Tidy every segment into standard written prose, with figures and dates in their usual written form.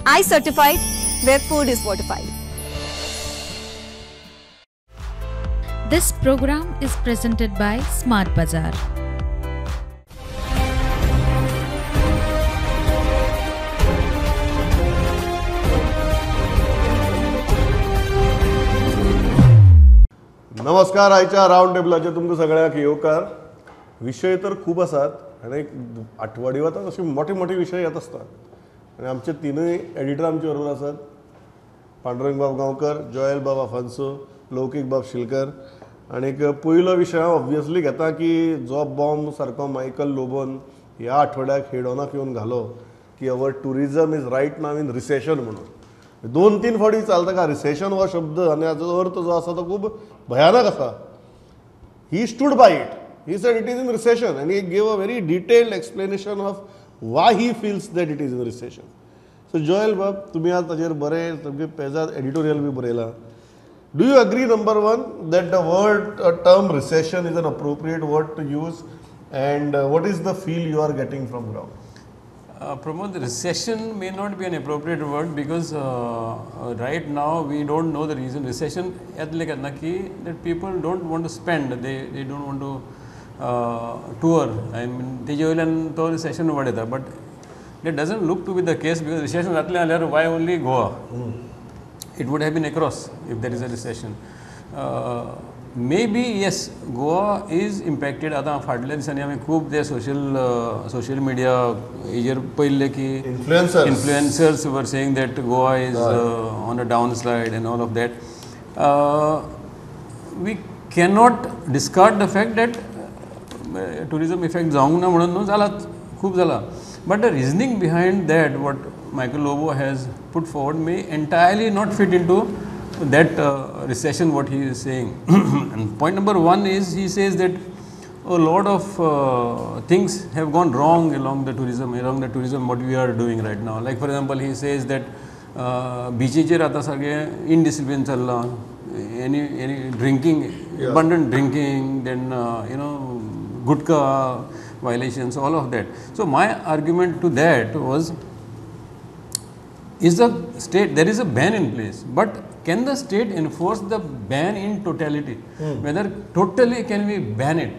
I certified, where food is fortified. This program is presented by Smart Bazaar. नमस्कार, आयच्या round टेबलाचेर तुमकां सगळ्यांक येवकार. विशय तर खूब आसात आनी आठवडी वतात अशे मोठे मोठे विशय येत आसतात आनी आमचे तिनूय एडिटर आमचे बरोबर आसात, पांडुरंग बाब गांवकर, जोएल बाब आफान्सो, लौकीक बाब शिलकर. आनीक पयलो विशय हांव ऑब्वियसली घेता की जो बॉम्ब सारको मायकल लोबोन ह्या आठवड्याक हेडोनाक येवन घालो की our tourism is right now in recession म्हणून. दोन तीन फावटी चलता का रिसेशन हो शब्द आनी हाचो अर्थ जो आसा तो खूब भयानक आसा. He stood by it. He said it is in recession and he gave a very detailed explanation of why he feels that it is in recession. So Joel बाब, तुमी आज ताजेर बरें तुमगे पेजाद एडिटोरियल बी बरयलां. Do you agree, number one, that the word term recession is an appropriate word to use, and what is the feel you are getting from ground? Pramod, recession may not be an appropriate word because right now we don't know the reason. Recession येतलें केन्ना की that people don't want to spend, they don't want to tour. I mean तेजे वयल्यान तो recession word येता, but that doesn't look to be the case because recession जातलें जाल्यार why only Goa? It would have been across if there is a recession. Maybe yes, Goa is impacted. आतां फाटल्या दिसांनी आमी खूब ते सोशल मिडिया हेजेर पळयल्ले की influencers were saying that Goa is on a down slide and all of that. We cannot discard the fact that tourism effect जावंक ना म्हणून न्हू जालाच, खूब जाला. But the reasoning behind that what Michael Lobo has put forward may entirely not fit into that recession what he is saying. And point number one is he says that a lot of things have gone wrong along the tourism what we are doing right now. Like for example, he says that beaches आतां सगळें indiscipline चल्लां, any drinking, abundant drinking, then you know, gutka violations, all of that. So my argument to that was, is the state, there is a ban in place, but can the state enforce the ban in totality? Whether totally can we ban it?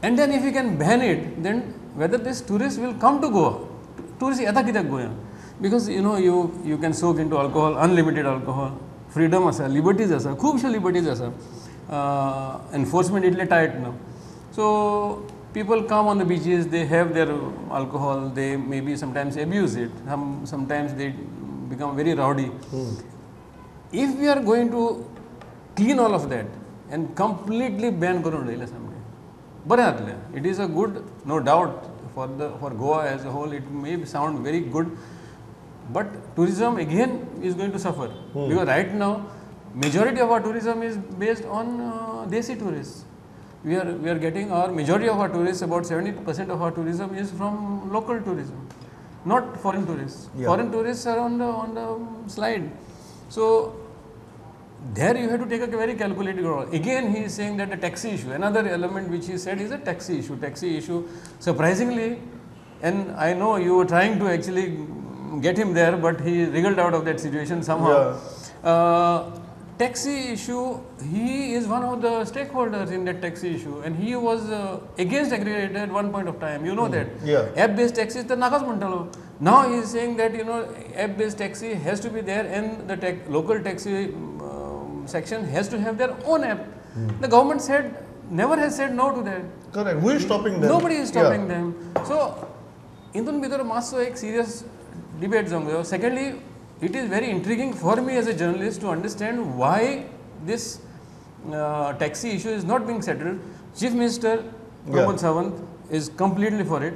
And then if we can ban it, then whether this tourist will come to Goa? Tourist yata kityak Goa? Because you know, you can soak into alcohol, unlimited alcohol, freedom asa, liberties asa, khubshe liberties asa, enforcement itle tight na. So people come on the beaches, they have their alcohol, they maybe sometimes abuse it, sometimes they become very rowdy. If we are going to clean all of that and completely ban करून उडयलें सामकें बरें जातलें. It is a good, no doubt, for Goa as a whole it may sound very good, but tourism again is going to suffer because right now majority of our tourism is based on desi tourists. We are getting our majority of our tourists, about 70% of our tourism is from local tourism, not foreign tourists. Yeah. Foreign tourists are on the slide. So there you have to take a very calculated role. Again, he is saying that the taxi issue, another element which he said is a taxi issue. Taxi issue, surprisingly, and I know you were trying to actually get him there, but he wriggled out of that situation somehow. Yeah. Taxi issue, he is one of the stakeholders in that taxi issue, and he was against aggregator at one point of time, you know that. Yeah. App-based taxi is the nakas mantalo. Now he is saying that, you know, app-based taxi has to be there and the local taxi section has to have their own app. The government said, never has said no to that. Correct. Who is stopping them? Nobody is stopping them. So, indun bhitar masso ek serious debate जावंक जाय. Secondly, it is very intriguing for me as a journalist to understand why this taxi issue is not being settled. Chief Minister Pramod Sawant is completely for it.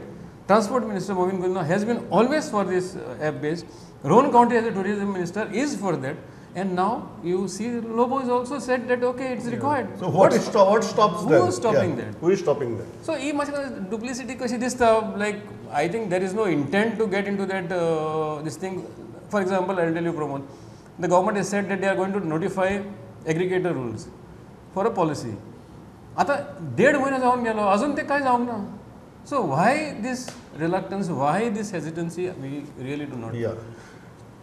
Transport Minister Mauvin Godinho has been always for this app based. Rohan Khaunte as a tourism minister is for that. And now you see Lobo is also said that okay, it's required. So what stops them? Who is stopping that? Who is stopping that? So ee mache duplicity kashi dista, like I think there is no intent to get into that this thing. For example, I will tell you, Pramod, the government has said that they are going to notify aggregator rules for a policy. आता 1.5 महिना जावन गेलो, अजून ते काय जावंक ना. So why this reluctance, why this hesitancy, we really do not know. Yeah.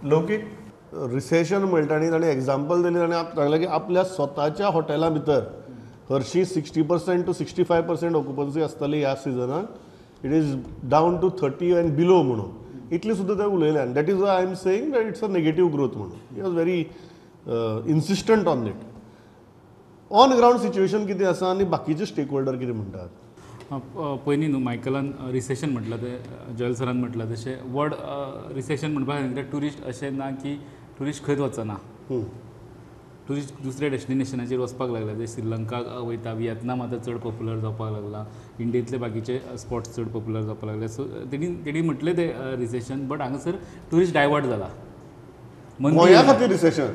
लौकीक रिसेशन म्हणटा आनी ताणें एग्जाम्पल दिलें, ताणें सांगलें की आपल्या स्वताच्या हॉटेला भितर हरशीं 60% टू 65% ऑक्युपन्सी आसताली ह्या सिजनाक, it is down to 30 and below म्हणून इतली सुद्दां ते उलयले. आनी that is why I am saying that it's a negative growth म्हणून. He was very insistent on it. On ground situation कितें आसा आनी बाकीचे स्टेक होल्डर कितें म्हणटात? पयलीं न्हू मायकलान रिसेशन म्हटलां तें जॉयल सरान म्हटलां तशें वर्ड रिसेशन म्हणपाक सांगितलें. ट्युरिस्ट अशें ना की ट्युरिस्ट खंयच वचना, ट्युरिस्ट दुसऱ्या डेस्टिनेशनाचेर वचपाक लागला. जे श्रीलंका वयता, वियतनाम आतां चड पॉप्युलर जावपाक लागला, इंडियेंतले बाकीचे स्पॉट्स चड पॉप्युलर जावपाक लागले. सो तेणी म्हटलें तें रिसेशन, बट हांगासर ट्युरिस्ट डायवर्ट जाला. गोंया खातीर रिसेशन,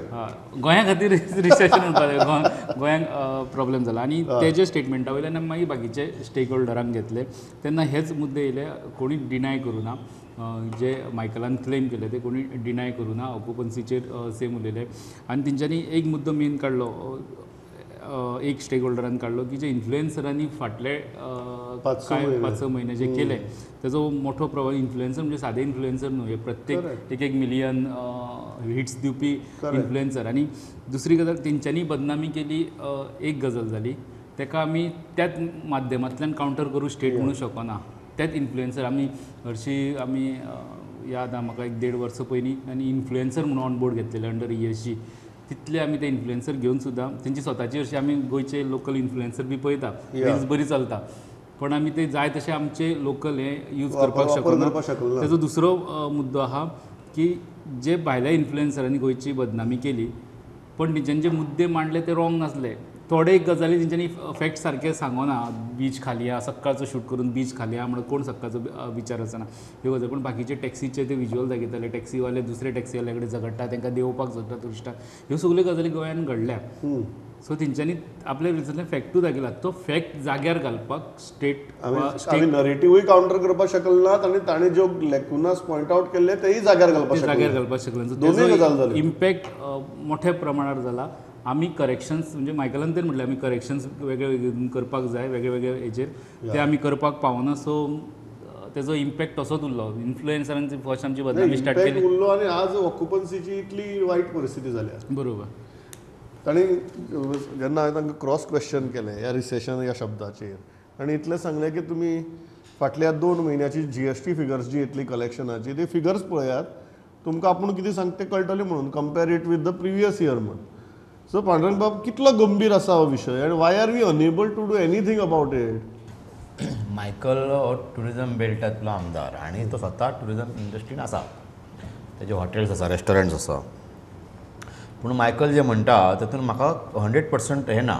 गोंया खातीर रिसेशन म्हणपाक गोंयांक प्रॉब्लेम जाला. आनी तेजे स्टेटमेंटा वयल्यान मागीर बाकीचे स्टेक होल्डरांक घेतले तेन्ना हेच मुद्दे येयले. कोणी डिनाय करूं ना जे मायकलान क्लेम केले ते कोणी डिनाय करूं ना, ऑक्युपन्सीचेर सेम उलयले. आनी तेंच्यांनी एक मुद्दो मेन काडलो, एक स्टेक होल्डरान काडलो की जे इन्फ्लुएन्सरांनी फाटले कांय 5-6 म्हयने जे केले तेजो मोठो प्रभाव. इन्फ्लुएन्सर म्हणजे सादे इन्फ्लुएन्सर न्हू, हे प्रत्येक एक एक मिलियन हिट्स दिवपी इन्फ्लुएन्सर. आनी दुसरी गजाल तेंच्यांनी बदनामी केली एक गजाल जाली, तेका आमी त्याच माध्यमांतल्यान कावंटर करूं स्टेट म्हणूं शकना. त्याच इन्फ्लुएन्सर आमी हरशीं आमी याद आहा म्हाका 1-1.5 वर्सां पयलीं आनी इन्फ्लुएन्सर म्हणून ऑन बोर्ड घेतलेले अंडर ESG. तितले आमी ते इन्फ्लुएन्सर घेवन सुद्दां तेंची स्वताची अशी आमी गोंयचे लोकल इन्फ्लुएन्सर बी पळयता, रिल्स बरी चलता, पण आमी ते जाय तशे आमचे लोकल हे यूज करपाक शकना. तेजो दुसरो मुद्दो आहा की जे भायल्या इन्फ्लुएन्सरांनी गोंयची बदनामी केली, पण तेंच्यांनी जे मुद्दे मांडले ते रॉंग नासले. थोडे गजाली तेंच्यांनी फॅक्ट सारके सांगना, बीच खाली आहा, सकाळचो शूट करून बीच खाली आहा म्हणून कोण सकाळचो बिचार वचना ह्यो गजाली. पण बाकीचे टॅक्सीचे ते विज्युअल दाखयताले, टॅक्सीवाले दुसरे टॅक्सीवाल्या कडेन झगडटा, तांकां देंवपाक सोदता ट्युरिस्टांक, ह्यो सगल्यो गजाली गोंयांत घडल्या. सो तेंच्यांनी आपल्या रिजनांतल्यान फॅक्टूय दाखयला, तो फॅक्ट जाग्यार घालपाक स्टेट नरेटिव्हूय कावंटर करपाक शकनात आनी ताणें ज्यो लॅकुनास पॉयंट आवट केल्ले तेय जाग्यार घालपाक शकले. दोनूय गजाल जाली, इम्पॅक्ट मोठ्या प्रमाणार जाला. आमी करेक्शन्स म्हणजे मायकलान तर म्हटलें आमी करेक्शन्स वेगळे वेगळे करपाक जाय, वेगळे वेगळे हेजेर ते आमी करपाक पावना. सो तेजो इम्पॅक्ट तसोच उरलो. इन्फ्लुएन्सरांची फर्स्ट आमची बदनामी स्टार्ट केली उरलो आनी आज ऑक्युपन्सीची इतली वायट परिस्थिती जाल्या. बरोबर. तांणी जेन्ना हांवें तांकां क्रॉस क्वेश्चन केलें ह्या रिसेशन ह्या शब्दाचेर, आनी इतलें सांगलें की तुमी फाटल्या 2 म्हयन्याची GST figures जी येतली कलेक्शनाची ती फिगर्स पळयात, तुमकां आपूण कितें सांगता तें कळटलें म्हणून, compare it with the previous year म्हूण. सो पांडुरंग बाब, कितलो गंभीर आसा हो विशय आनी why are we unable to do anything about it? Michael हो ट्युरिजम बेल्टांतलो आमदार आनी तो स्वता ट्युरिजम इंडस्ट्रीन आसा, तेजे हॉटेल्स आसा, रेस्टॉरंट्स आसा. पूण मायकल जे म्हणटा तातूंत म्हाका 100% हें ना,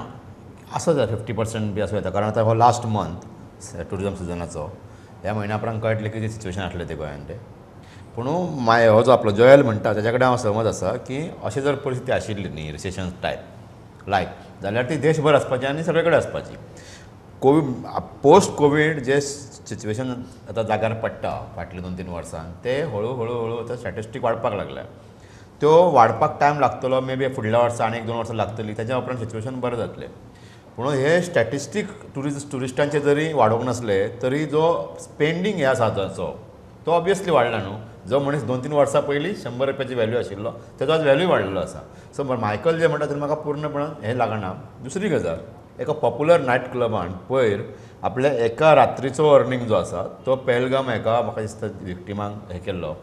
आसा जाल्यार 50% बी आसूं येता, कारण आतां हो लास्ट मंथ ट्युरिजम सिजनाचो, ह्या म्हयन्या उपरांत कळटलें कितें सिच्युएशन आसलें तें गोंयांत तें. पूण हो जो आपलो जोयल म्हणटा ताच्या कडेन हांव सहमत आसा की अशें जर परिस्थिती आशिल्ली न्ही रिसेशन टायप लायक जाल्यार ती देशभर आसपाची आनी सगळे कडेन आसपाची. कोवीड पोस्ट कोवीड जे सिच्युएशन आतां जाग्यार पडटा फाटल्या 2-3 वर्सांत ते हळू हळू हळू आतां स्टॅटिस्टीक वाडपाक लागल्या. त्यो वाडपाक टायम लागतलो, मे बी फुडल्या वर्सा आनी 1-2 वर्सां लागतली, ताच्या उपरांत सिच्युएशन बरें जातलें. पूण हे स्टॅटिस्टीक ट्युरिस्टांचे जरी वाडोवंक नासले तरी जो स्पेंडींग हे आसा ताचो तो ऑब्वियसली वाडला न्हू. जो मनीस 2-3 वर्सां पयलीं 100 रुपयाची व्हॅल्यू आशिल्लो तेजो आज व्हॅल्यू वाडलेलो आसा. सो मायकल जे म्हणटा तें म्हाका पूर्णपणान हें लागना. दुसरी गजाल, एका पॉप्युलर नायट क्लबान पयर आपल्या एका रात्रीचो अर्निंग जो आसा तो पेहलगाम एका म्हाका दिसता विक्टिमांक हें केल्लो,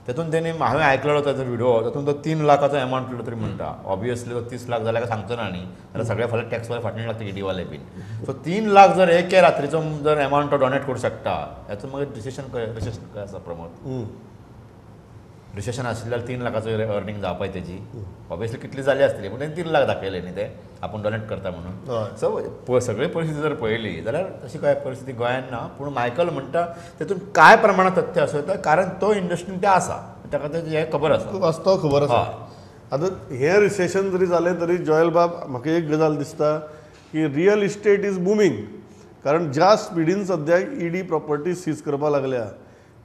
तातूंत तेणी हांवें आयकलेलो ताचो व्हिडियो, तातूंत तो 3 लाखाचो एमावंट केलो तरी म्हणटा. ऑब्वियसली तो 30 लाख जाल्यार काय सांगचो ना न्ही, जाल्यार सगळे फाल्यां टॅक्सवाले फाटल्यान लागता ईडीवाले बीन. सो 3 लाख जर एके रात्रीचो जर एमावंट तो डोनेट करूं शकता, हाचो मागीर रिसेशन खंय आसा प्रमोद? रिसेशन आशिल्ल्यार 3 लाखाचो अर्निंग जावपाय तेजी ऑब्वियसली कितली जाली आसतली, पूण तेणी 3 लाख दाखयले न्ही ते आपूण डोनेट करता म्हणून. सो सगळी परिस्थिती जर पळयली जाल्यार तशी काय परिस्थिती गोंयांत ना. पूण मायकल म्हणटा तेतून कांय प्रमाणांत तथ्य आसूं येता, कारण तो इंडस्ट्रीन ते आसा, ताका तें हें खबर आसा, वास्तव खबर आसा. आतां हें रिसेशन जरी जालें तरी जोयल बाब म्हाका एक गजाल दिसता की रियल इस्टेट is booming, कारण ज्या स्पिडीन सद्याक ईडी प्रॉपर्टी सीज करपाक लागल्या,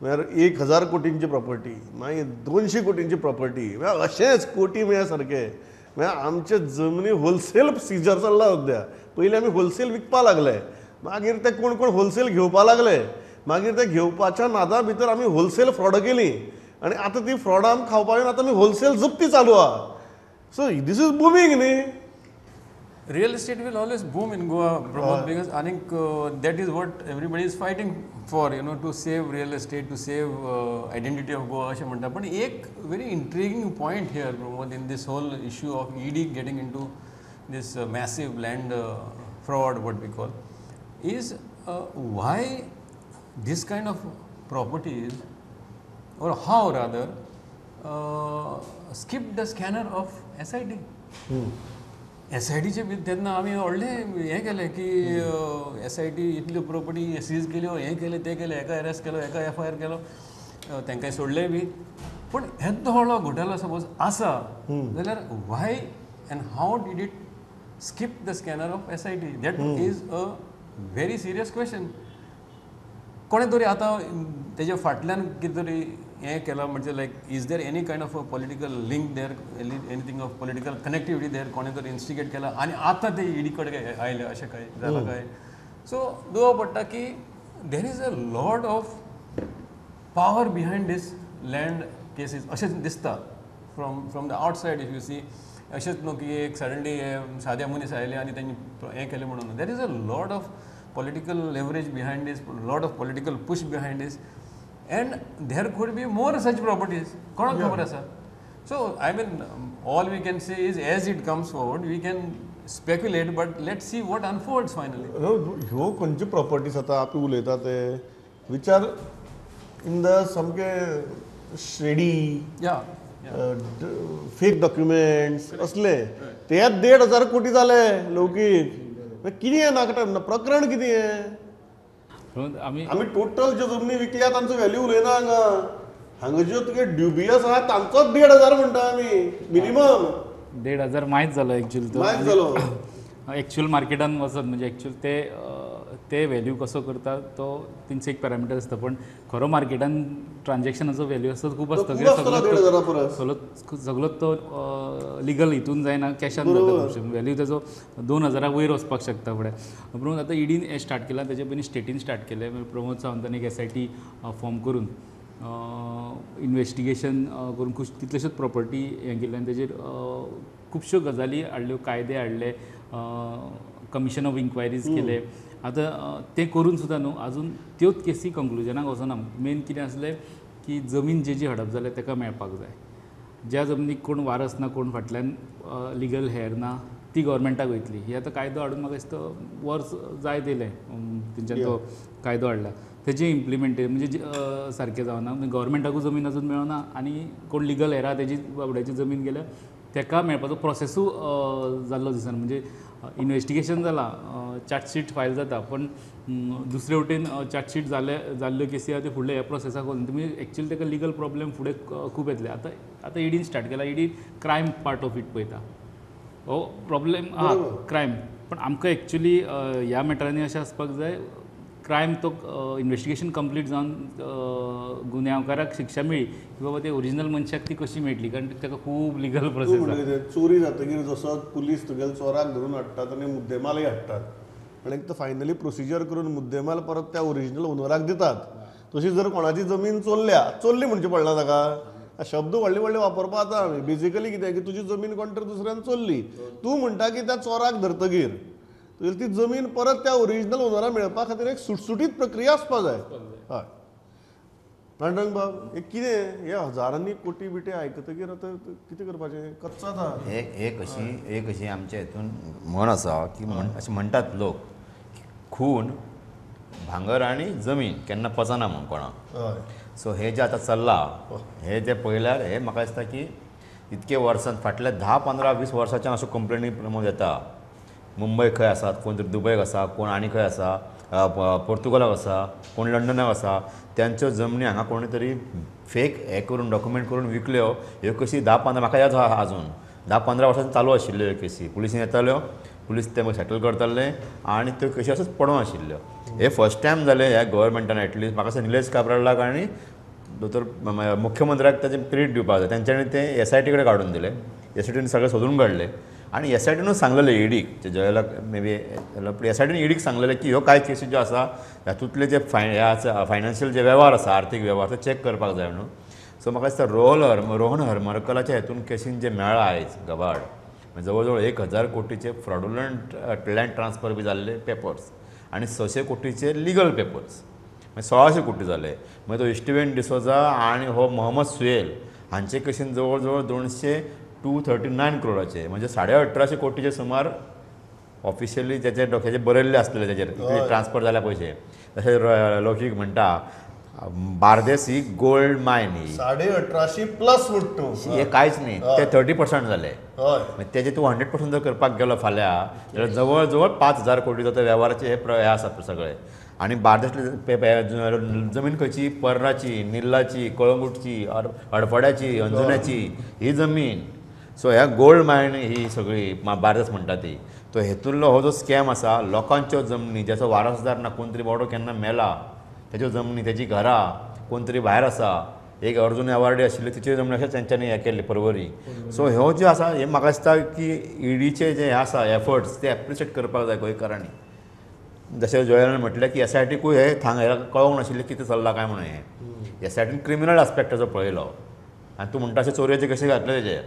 म्हळ्यार 1000 कोटींची प्रॉपर्टी, मागीर 200 कोटींची प्रॉपर्टी, म्हळ्यार अशेंच कोटी म्हळ्यार सारकें, म्हळ्यार आमचे जमनी होलसेल सिजर चल्ला सद्या. पयलीं आमी होलसेल विकपा लागले, मागीर ते कोण कोण होलसेल घेवपा लागले, मागीर ते घेवपाच्या नादा भितर आमी होलसेल फ्रॉड केली. आनी आतां ती फ्रॉडान खावपाक येवन आतां आमी होलसेल जप्ती चालू आहा. सो this is booming न्ही. Real estate will always boom in Goa, Pramod, because I think that is what everybody is fighting for, you know, to save real estate, to save identity of Goa. अशें म्हणटा. पण एक very intriguing point here, Pramod, in this whole issue of ED getting into this massive land fraud, what we call, is why this kind of properties, or how rather, skip the scanner of SIT. S I टीचे बी तेन्ना आमी व्हडलें हें केलें की S I T इतल्यो property seize केल्यो, हें केलें तें केलें, हेका अरेस्ट केलो, हेका एफ I R केलो, तांकां सोडलें बी. पूण येदो व्हडलो घोटालो सपोज आसा जाल्यार why and how did it skip the scanner of S I T? That is a very serious question. कोणें तरी आतां तेज्या फाटल्यान कितें तरी हें केलां, म्हणजे like is there any kind of a political link there, anything of political connectivity there, कोणें तरी इन्स्टिगेट केलां आनी आतां ते ईडी कडेन आयले अशें काय जालां काय? सो दुबाव पडटा की there is a lot of power behind this land cases अशेंच दिसता from the outside if you see. अशेंच न्हू की एक सडनली साद्या मनीस आयले आनी तेंणी हें केलें म्हणून. There is a lot of political leverage behind this, lot of political push behind this, and there could be more such properties. कोणाक खबर आसा? So I mean, all we can say is as it comes forward we can speculate, but let's see what unfolds finally. ह्यो खंयच्यो properties आतां आमी उलयता ते which are in the सामके शेडी, फेक डॉक्युमेंट्स असले, ते 1,500 कोटी जाले लौकीक. कितें नाकटा प्रकरण कितें? आमी टोटल ज्यो जमनी विकल्या तांचो व्हॅल्यू उलयना हांगा. हांगा ज्यो तुगे ड्युबियस आहा तांचोच 1,500 म्हणटा आमी मिनिमम. 1,500 मायज जालो एक्चुअल, तो मायज जालो एक्चुअल मार्केटान वचत म्हणजे एक्चुअल ते व्हॅल्यू कसो करता तो तेंचे एक पॅरामिटर आसता, पण खरो मार्केटान ट्रान्झॅक्शनाचो व्हॅल्यू आसता खूब आसता. सगळो तो लिगल हितून जायना, कॅशान जाता व्हॅल्यू तेजो 2,000 वयर वचपाक शकता फुडें. म्हणून आतां ईडीन हें स्टार्ट केलां, तेजे पयलीं स्टेटीन स्टार्ट केलें. प्रमोद सावंतान एक एस I T form करून इन्वेस्टिगेशन करून कितलेश्योच प्रॉपर्टी हें केल्लें आनी तेजेर खुबश्यो गजाली हाडल्यो, कायदे हाडले, कमिशन ऑफ इन्क्वायरीज केले. आतां तें करून सुद्दां न्हू आजून त्योच केसी कंक्लुजनाक वचना. मेन कितें आसलें की जमीन जी जी हडप जाल्या ताका मेळपाक जाय. ज्या जमनीक कोण वारस ना, कोण फाटल्यान लिगल हेर ना, ती गव्हर्मेंटाक वयतली. ही आतां कायदो हाडून म्हाका दिसता वर्स जायत येयलें तेंच्यान तो कायदो हाडला, तेजें इम्प्लिमेंटे म्हणजे सारकें जावना. गव्हर्मेंटाकूय जमीन अजून मेळना आनी कोण लिगल हेर आहा तेजी बाबड्याची जमीन गेल्या ताका मेळपाचो प्रोसेसूय जाल्लो दिसना. म्हणजे इन्वेस्टिगेशन जालां, चार्जशीट फायल जाता, पण दुसरे वटेन चार्जशीट जाल्ल्यो केसी आहा त्यो फुडल्या ह्या प्रोसेसाक वचून तुमी एक्चुअली ताका लिगल प्रॉब्लेम फुडें खूब येतले. आतां आतां ईडीन स्टार्ट केला, ED crime part of it पळयता, हो प्रॉब्लेम आहा क्रायम. पण आमकां एक्चुअली ह्या मॅटरांनी अशें आसपाक जाय, क्रायम तो इन्वेस्टिगेशन कंप्लीट जावन गुन्यांवकाराक शिक्षा मेळ्ळी की बाबा ते ओरिजिनल मनशाक ती कशी मेळटली, कारण ताका खूब लिगल प्रोसेस. चोरी जातकीर जसो पुलीस तुगेले चोराक धरून हाडटात आनी मुद्देमालय हाडटात आनी एक तर फायनली प्रोसिजर करून मुद्देमाल परत त्या ओरिजिनल ओनराक दितात. तशी जर कोणाची जमीन चोरल्या, चोरली म्हणचे पडना ताका, शब्द व्हडले व्हडले वापरपा आतां आमी. बेजिकली कितें की तुजी जमीन कोण तरी दुसऱ्यान चोरली, तूं म्हणटा की त्या चोराक धरतगीर ती जमीन परत त्या ओरिजिनल ओनरा मेळपा खातीर एक सुटसुटीत प्रक्रिया आसपा जाय. हय पांडुरंग बाब, हे कितें हे हजारांनी कोटी बिटी आयकतकीर आतां कितें करपाचें? कच्चा आतां एक अशी एक अशी आमच्या हितून म्हण आसा की अशें म्हणटात लोक, खून भांगर आनी जमीन केन्ना पचना म्हूण कोणाक. सो हे जे आतां चल्लां हे जे पळयल्यार हे म्हाका दिसता की इतके वर्सां फाटल्या 10, 15, 20 वर्सांच्यान अश्यो कंप्लेनी प्रमोद येता. मुंबय खंय आसात, कोण तरी दुबयक आसा, कोण आनी खंय आसा, पोर्तुगालाक आसा, कोण लंडनाक आसा, त्यांच्यो जमनी हांगा कोणी तरी फेक हें करून डॉक्युमेंट करून विकल्यो. ह्यो केसी 10, 15 म्हाका याद आहा आजून 10, 15 वर्सां चालू आशिल्ल्यो ह्यो केसी. पुलिसीन येताल्यो, पुलीस ते मागीर सेटल करताले आनी त्यो केसी अशेंच पडून आशिल्ल्यो. हे फर्स्ट टायम जालें ह्या गव्हर्मेंटान एटलिस्ट. म्हाका दिसता निलेश काब्रालाक आनी दोतोर मुख्यमंत्र्याक ताचें क्रेडीट दिवपाक जाय. तेंच्यांनी तें एस I T कडेन काडून दिलें, एस I टीन सगळें सोदून काडलें आनी एस I टीनूच सांगलेलें ईडीक, जयलाक may be S I tin ईडीक सांगलेलें की ह्यो कांय केसी ज्यो आसा हातूंतले जे हे आसा फायनान्शियल जे वेव्हार आसा, आर्थीक वेव्हार ते चॅक करपाक जाय म्हणून. सो म्हाका दिसता रोहन हरमलकराच्या हेतून केसीन जे मेळ्ळा आयज गबाड जवळ जवळ 1000 कोटीचे फ्रॉडुलंट लँड ट्रान्सफर बी जाल्ले पेपर्स आनी 600 कोटीचे लिगल पेपर्स, मागीर 1600 कोटी जाले. मागीर तो इस्टिवेन डिसोजा आनी हो मोहम्मद सुहेल हांचे केसीन जवळ जवळ 239 करोडाचे म्हणजे 1850 कोटीचे सुमार ऑफिशियली तेचे डोक्याचे बरयल्ले आसतले तेजेर इतले ट्रान्सफर जाल्या पयशे. तशें लौकीक म्हणटा बार्देस ही गोल्ड मायन ही 1850 प्लस म्हणटा हे कांयच न्ही, ते 30% जाले. तेजे तूं 100% जर करपाक गेलो फाल्यां जाल्यार जवळ जवळ 5000 कोटीचो ते वेव्हाराचे हे आसात सगळे. आनी बार्देस जमीन खंयची, पर्राची, निल्लाची, कळंगूटची, हडफड्याची, अंजुण्याची ही जमीन. सो ह्या गोल्ड मायन ही सगळी बार्देस म्हणटा ती. तो हेतूंतलो हो जो स्कॅम आसा लोकांच्यो जमनी ज्याचो वारसदार ना, कोण तरी बावडो केन्ना मेला तेज्यो जमनी, तेजी घरां कोण तरी भायर आसा, एक अर्जुन एवार्डी आशिल्ली तिची जमनी अशें तेंच्यांनी हें केल्ली परवरी. सो ह्यो ज्यो आसा हे म्हाका दिसता की ईडीचे जे हे आसा एफर्ट्स ते एप्रिशिएट करपाक जाय गोंयकारांनी. जशें जोयलान म्हटलें की एस I टीकूय हे थांग कळोंक नाशिल्लें कितें चल्लां काय म्हणून. हें एस I tin criminal आस्पेक्टाचो पळयलो आनी तूं म्हणटा अशें चोरयेचे कशें घातले तेजेर.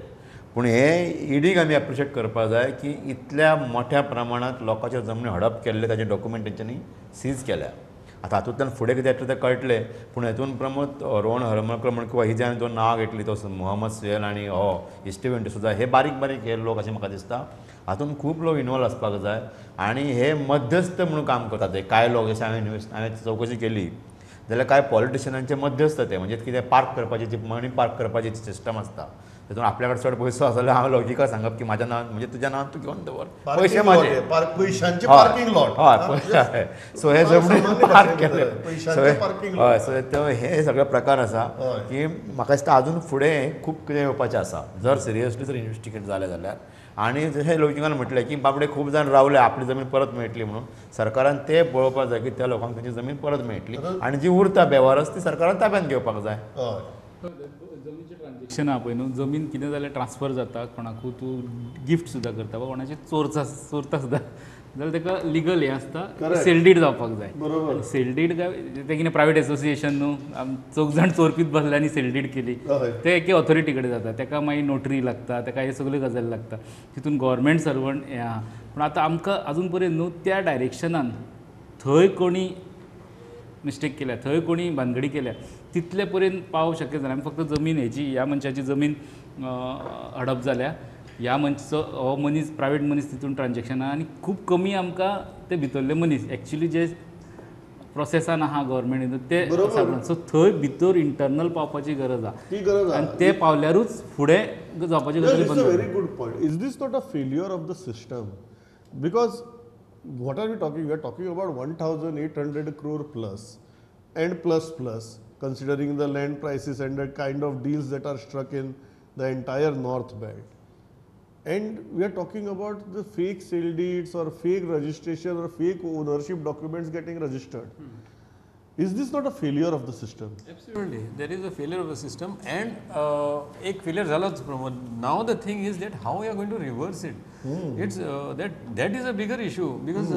पूण हे ईडीक आमी एप्रिशिएट करपाक जाय की इतल्या मोठ्या प्रमाणांत लोकांच्यो जमनी हडप केल्ले ताजे डॉक्युमेंट तेंच्यांनी सीज केल्या. आतां हातूंतल्यान फुडें कितें येतलें तें कळटलें. पूण हेतून प्रमोद रोहन हरमलकर म्हण किंवा ही जे हांवें दोन नांवां घेतली तो मोहम्मद सुहेल आनी हो इस्टिवेन डिसोजा हे बारीक बारीक हे लोक अशें म्हाका दिसता हातूंत खूब लोक इनवॉल्व आसपाक जाय. आनी हे मध्यस्थ म्हणून काम करतात ते कांय लोक. जशें हांवें चवकशी केली जाल्यार कांय पॉलिटिशनांचे मध्यस्थ ते, म्हणजे कितें पार्क करपाची जी मनी पार्क करपाची सिस्टम आसता तेतून आपल्या कडेन चड पयसो आसा जाल्यार हांव लौकिका सांगप की म्हाज्या नांवान म्हणजे तुज्या नांवान तूं घेवन दवर पयशे म्हाजे पयशांचे पार्किंग लॉट. हय, सो हे जमनी पार्क केले. हय, सो हे सगळे प्रकार आसा की म्हाका दिसता अजून फुडें खूब कितें येवपाचें आसा जर सिरियसली जर इन्वेस्टिगेट जालें जाल्यार. आनी जशें लौकिकान म्हटलें की बाबडे खूब जाण रावले आपली जमीन परत मेळटली म्हणून, सरकारान ते पळोवपाक जाय की त्या लोकांक तांची जमीन परत मेळटली आनी जी उरता बेवारस ती सरकारान ताब्यांत घेवपाक जाय. जमनीचें ट्रान्झेक्शन आहा पळय न्हू, जमीन कितें जाल्यार ट्रान्सफर जाता, कोणाकूय तूं गिफ्ट सुद्दां करता वा कोणाचें चोरता सुद्दां जाल्यार ताका लिगल हें आसता सेल did जावपाक जाय. बरोबर, सेल did काय तें कितें प्रायवेट एसोसिएशन न्हू, चौग जाण चोरपीत बसले आनी सेल did केली तें एके ऑथॉरिटी कडेन जाता, ताका मागीर नोटरी लागता, ताका हे सगल्यो गजाली लागता, तितून गव्हर्मेंट सर्वंट हें आहा. पूण आतां आमकां अजून पर्यंत न्हू त्या डायरेक्शनान थंय कोणी मिस्टेक केल्या, थंय कोणी भानगडी केल्या तितले पर्यंत पावोवंक शक्य जालें. आमी फक्त जमीन हेजी ह्या मनशाची जमीन हडप जाल्या, ह्या मनशाचो हो मनीस प्रायवेट मनीस तितून ट्रान्झेक्शन आहा आनी खूब कमी आमकां ते भितरले मनीस एक्चुली जे प्रोसेसान आहा गव्हर्मेंट ते सापडना. सो थंय भितर इंटरनल पावपाची गरज आहा आनी ते पावल्यारूच फुडें जावपाची गरज. Very good point. Is this not a failure of the system? Because what are we talking? We are talking about 1800 crore plus and plus plus, considering the land prices and the kind of deals that are struck in the entire North Belt. And we are talking about the fake sale deeds or fake registration or fake ownership documents getting registered. Is this not a failure of the system? Absolutely. There is a failure of the system and ek failure zalach Pramod. Now the thing is that how we are going to reverse it. It's that is a bigger issue because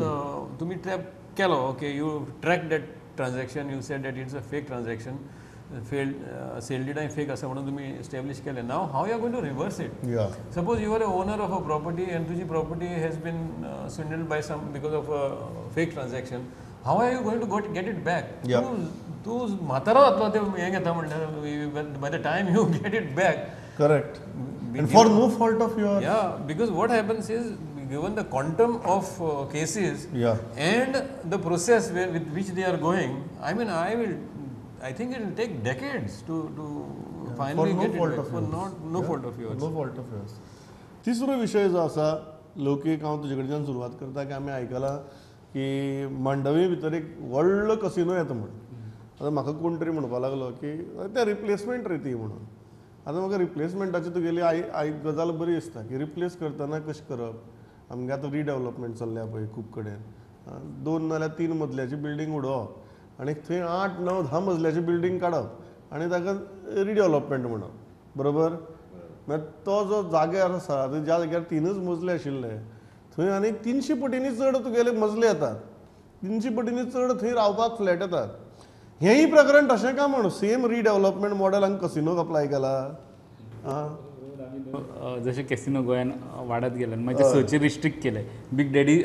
tumi trap kelo, okay, you track that transaction, you said that it's a fake transaction, failed sale deed and fake asa म्हणून तुम्ही establish केले. Now how you are going to reverse it? Yeah. Suppose you are a owner of a property and तुझी property has been swindled by some because of a fake transaction. How are you going to go get it back? Yeah. तू म्हातारो जातलो ते हें घेता म्हणल्यार by the time you get it back. Correct. And for no fault of yours. Yeah, because what happens is, given the quantum of cases, yeah, and the process where, with which they are going, I mean, I think it will take decades to yeah, finally get it back. For no fault of yours. No fault of yours. तिसरो विषय जो आसा लौकीक, हांव तुजे कडच्यान सुरवात करता की आमी आयकलां की मांडवी भितर एक व्हडलो कसिनो येता म्हूण. आतां म्हाका कोण तरी म्हणपाक लागलो की ते रिप्लेसमेंट रे ती म्हणून. आतां म्हाका रिप्लेसमेंटाची तुगेली I गजाल बरी दिसता की रिप्लेस करतना कशें करप. आमगे आतां रिडेवलपमेंट चल्ल्या पळय खूब कडेन, 2 नाल्यार 3 मजल्याची बिल्डींग उडोवप आनी थंय 8, 9, 10 मजल्याची बिल्डींग काडप आनी ताका रिडेवलपमेंट म्हणप. बरोबर? मागीर तो जो जाग्यार आसा ज्या जाग्यार 3 मजले आशिल्ले थंय आनी 300 पटींनी चड तुगेले मजले येतात, 300 पटींनी चड थंय रावपाक फ्लॅट येतात. हेंय प्रकरण तशें काय म्हण सेम रिडेवलपमेंट मॉडल हांगा कसिनोक अप्लाय केला. जशें कॅसिनो गोंयान वाडत गेले मागीर ते सचे रिस्ट्रिक्ट केले, बिग डॅडी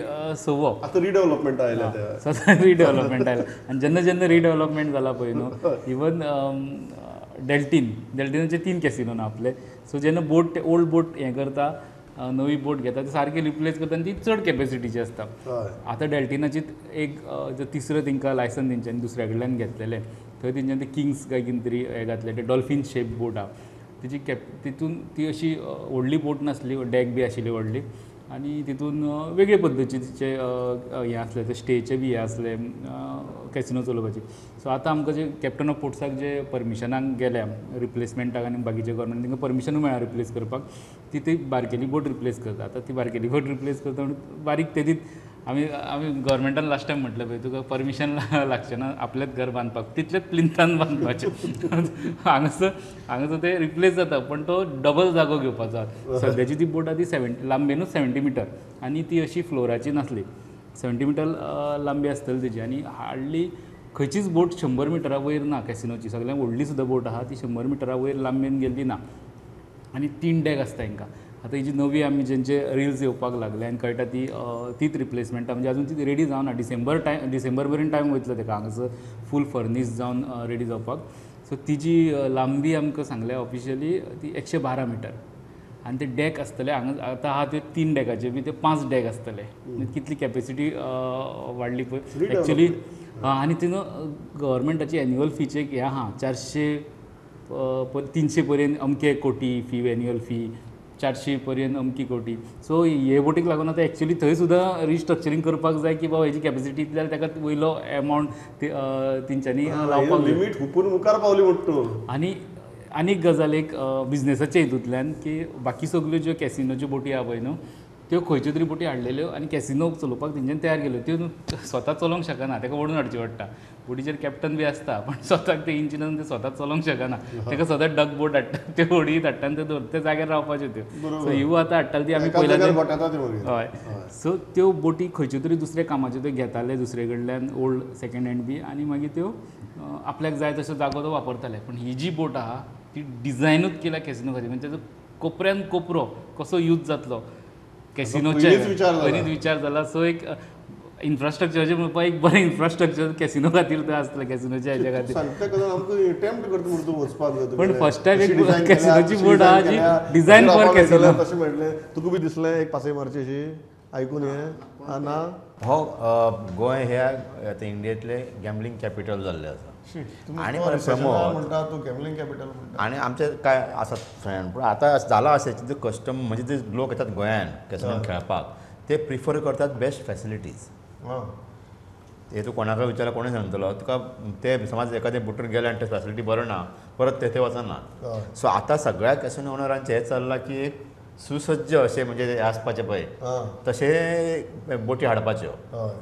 सवो आतां रिडेवलपमेंट आयलें, स्वता रिडेवलपमेंट आयलें. आनी जेन्ना जेन्ना रिडेवलपमेंट जाला पळय न्हू, इवन डेल्टीन, डेल्टिनाचे 3 कॅसिनो ना आपले, सो जेन्ना बोट ओल्ड बोट हें करता, नवी बोट घेता, ती सारकी रिप्लेस करता आनी ती चड कॅपेसिटीची आसता. आतां डेल्टिनाची एक तिसरो तेंकां लायसन तेंच्यांनी दुसऱ्या कडल्यान घेतलेलें, थंय तेंच्यांनी ते किंग्स काय कितें तरी हें घातलें, ते डॉल्फीन शेप बोट आहा तिची कॅप, तितून ती अशी व्हडली बोट नासली, डॅक बी आशिल्ली व्हडली, आनी तितून वेगळे पद्दतीचे तिचे हें आसलें, ते स्टेचे बी हें आसलें कॅसिनो चलोवपाची. सो आतां आमकां जे कॅप्टन ऑफ पोर्ट्साक जे परमिशनाक गेल्या रिप्लेसमेंटाक आनी बाकीचे गव्हर्मेंट तांकां परमिशनूय मेळ्ळा रिप्लेस करपाक, ती ती बारकेली बोट रिप्लेस करता. आतां ती बारकेली बोट रिप्लेस करता म्हणून बारीक तेदीत आमी आमी गव्हर्मेंटान लास्ट टायम म्हटलें पळय तुका परमिशन लागचें ना आपलेंच घर बांदपाक, तितलेंच प्लिंथान बांदपाचें. हांगासर हांगासर ते रिप्लेस जाता पण तो डबल जागो घेवपाचो. सद्याची ती बोट आहा ती लांबेनूच 70 मिटर आनी ती अशी फ्लोराची नासली, 70 मिटर लांबी आसतली तेजी, आनी हार्डली खंयचीच बोट 100 मिटरा वयर ना कॅसिनोची, सगळ्यांत व्हडली सुद्दां बोट आहा ती 100 मिटरा वयर लांबेन गेल्ली ना. आनी 3 डॅक आसता हेंकां. आतां ही जी नवी आमी जेंचे रिल्स येवपाक लागले आनी कळटा ती तीच रिप्लेसमेंटा, म्हणजे अजून ती रेडी जावना, डिसेंबर टायम डिसेंबर मेरेन टायम वयतलो तेका हांगासर फूल फर्नीस जावन रेडी जावपाक. सो तिजी लांबी आमकां सांगल्या ऑफिशियली ती 112 मिटर, आनी ते डॅक आसतले हांगा आतां आहा ते 3 डॅकाचे बी ते 5 डॅक आसतले, कितली कॅपेसिटी वाडली पळय एक्चुली. आनी ती न्हू गव्हर्मेंटाची एन्युअल फीचे एक हें आहा 400 300 पर्यंत अमके कोटी फी, एन्युअल फी 400 पर्यंत अमकी कोटी. सो हे बोटीक लागून आतां एक्चुली थंय सुद्दां रिस्ट्रक्चरींग करपाक जाय की बाबा हेजी कॅपेसिटी इतली जाल्यार ताका वयलो एमावंट तेंच्यांनी लावपाक लिमीट हुपून मुखार पावली म्हणटा. आनी आनीक गजाल एक बिजनेसाच्या हितूंतल्यान की बाकी सगल्यो ज्यो कॅसिनोच्यो बोटी आहा पळय न्हू त्यो खंयच्यो तरी बोटी हाडलेल्यो आनी कॅसिनो चलोवपाक तेंच्यांनी तयार केल्यो, त्यो स्वता चलोवंक शकना, ताका ओडून हाडची पडटा. बोटीचेर कॅप्टन बी आसता पण स्वताक ते इंजिनान ते स्वता चलोवंक शकना, ताका सदांच डक बोट हाडटा, त्यो होडयेत हाडटा आनी ते दवर त्या जाग्यार रावपाच्यो त्यो. सो ह्यो आतां हाडटाले ती आमी पयल्या. हय, सो त्यो बोटी खंयच्यो तरी दुसऱ्या कामाच्यो त्यो घेताले दुसरे कडल्यान ओल्ड सेकेंड हँड बी, आनी मागीर त्यो आपल्याक जाय तसो जागो तो वापरताले. पण ही जी बोट आहा ती डिझायनूच केल्या कॅसिनो खातीर, म्हणजे ताजो कोपऱ्यान कोपरो कसो यूज जातलो कॅसिनोचे पयलींच विचार जाला. सो एक इन्फ्रास्ट्रक्चराचें म्हणपाक एक बरें इन्फ्रास्ट्रक्चर कॅसिनो खातीर तें आसतलें, कॅसिनोच्या हेच्या खातीर. पण फर्स्ट टायम एक कॅसिनोची बोट आहा जी डिझायन फॉर कॅसिनो. तशें म्हणलें तुका बी दिसलें एक पासय मारची अशी आयकून हें ना? हो गोंय हे आतां इंडियेंतलें गॅम्बलिंग कॅपिटल जाल्लें आसा. आनी म्हणटा तूं गॅम्बलिंग कॅपिटल म्हणटा, आनी आमचे काय आसात फ्रेंड, पूण आतां जालां अशें जे कस्टम म्हणजे जे लोक येतात गोंयान कॅसिनोन खेळपाक ते प्रिफर करतात बेस्ट फॅसिलिटीज. ते तूं कोणाकय विचारल्यार कोणूय सांगतलो तुका, ते समज एखादे बोटीर गेले आनी ते फॅसिलिटी बरो ना परत ते थंय वचनात. सो आतां सगळ्या कॅसिनो ओनरांचें हें चल्लां की एक सुसज्ज अशें म्हणजे आसपाचें पळय तशें बोटी हाडपाच्यो,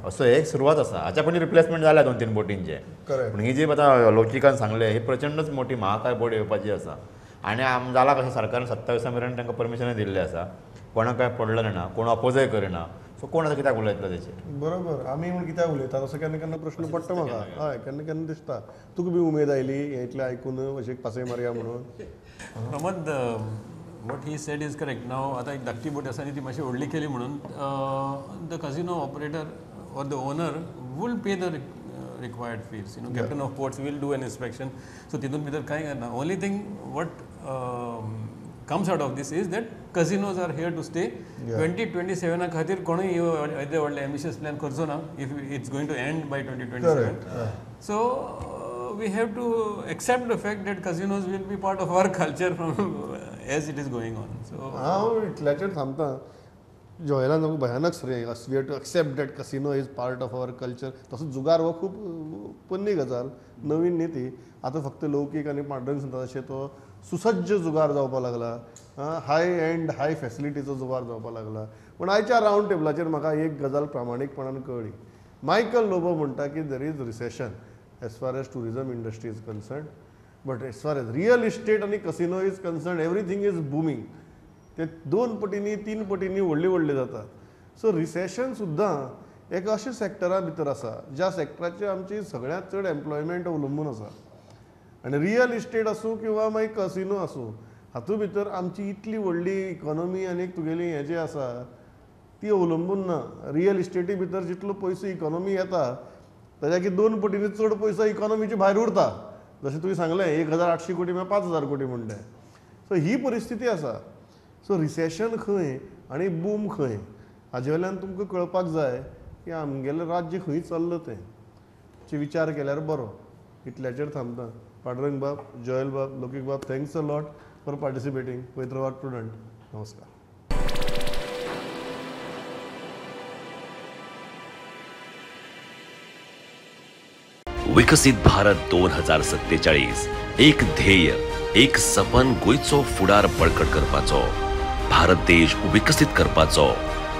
असो एक सुरवात आसा. हाच्या पयलीं रिप्लेसमेंट जाल्या 2-3 बोटींचें, पूण ही जी आतां लौकिकान सांगलें ही प्रचंडच मोठी महाकाय बोट येवपाची आसा. आनी जालां कशें सरकारान 27 मेरेन तांकां परमिशनूय दिल्लें आसा, कोणाक कांय पडलेलें ना, कोण अपोजय करिना, सो कोण आतां कित्याक उलयतलो तेचेर? बरोबर, आमी म्हूण कित्याक उलयतात असो केन्ना केन्ना प्रश्न पडटा म्हाका. हय, केन्ना केन्ना दिसता. तुका बी उमेद आयली हें इतलें आयकून अशें पासय मारया म्हणून? Pramod, what he said is correct. Now आतां एक धाकटी बोट आसा आनी ती मातशी व्हडली केली म्हणून the casino operator or the owner will pay the required fees. You know, captain of ports will do an inspection. So तितून भितर कांय ना. Only thing what comes out of this is that casinos are here to stay. 2027 खातीर कोणूय येदे व्हडले ambitious plan करचो ना if it's going to end by 2027. So we have to accept the fact that casinos will be part of our culture from as it is going on. So हांव इतल्याचेर थांबता. जॉयलान सामको भयानक श्रेय, we have to accept that casino is part of our culture. तसो जुगार हो खूब पोन्नी गजाल, नवीन न्ही ती. आतां फक्त लौकीक आनी पांडुरंग सांगता तशें तो सुसज्ज जुगार जावपाक लागला, हाय एंड हाय फॅसिलिटीचो जुगार जावपाक लागला. पूण आयच्या रावंड टेबलाचेर म्हाका एक गजाल प्रामाणीकपणान कळ्ळी. मायकल लोबो म्हणटा की there is recession as far as tourism industry is concerned, but as far as real estate आनी casino is concerned everything is booming. ते 2 पटींनी 3 पटींनी व्हडले व्हडले जातात. सो रिसेशन सुद्दां एक अशें सॅक्टरा भितर आसा ज्या सॅक्टराचेर आमची सगळ्यांत चड एम्प्लॉयमेंट अवलंबून आसा. आनी रियल इस्टेट आसूं किंवा मागीर कसिनो आसूं, हातूंत भितर आमची इतली व्हडली इकॉनॉमी आनी तुगेली हें जें आसा ती अवलंबून ना. रियल इस्टेटी भितर जितलो पयसो इकॉनॉमी येता ताज्या की 2 पटींनी चड पयसो इकॉनॉमीचे भायर उरता. जशें तुवें सांगलें 1800 कोटी म्हळ्यार 5000 कोटी म्हणटा. सो ही परिस्थिती आसा. सो रिसेशन खंय आनी बूम खंय हाजे वयल्यान तुमकां कळपाक जाय की आमगेलें राज्य खंय चल्लां तें चे विचार केल्यार बरो. इतल्याचेर थांबता. पांडुरंग बाब, जोयल बाब, लोकीक बाब, thanks a lot for participating. पळयत रावात प्रुडंट. नमस्कार. विकसित भारत 2047 एक ध्येय, एक सपन गोंयचो फुडार बळकट करपाचो, भारत देश विकसीत करपाचो.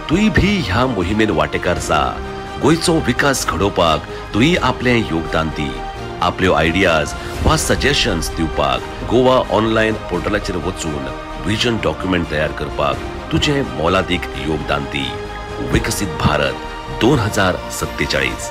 तुय भी ह्या मोहिमेन वांटेकार जा. गोंयचो विकास घडोवपाक तुय आपलें योगदान दी. आपल्यो आयडियाज वा सजेशन्स दिवपाक गोवा ऑनलायन पोर्टलाचेर वचून विजन डॉक्युमेंट तयार करपाक तुजें मोलादीक योगदान दी. विकसीत भारत 2047.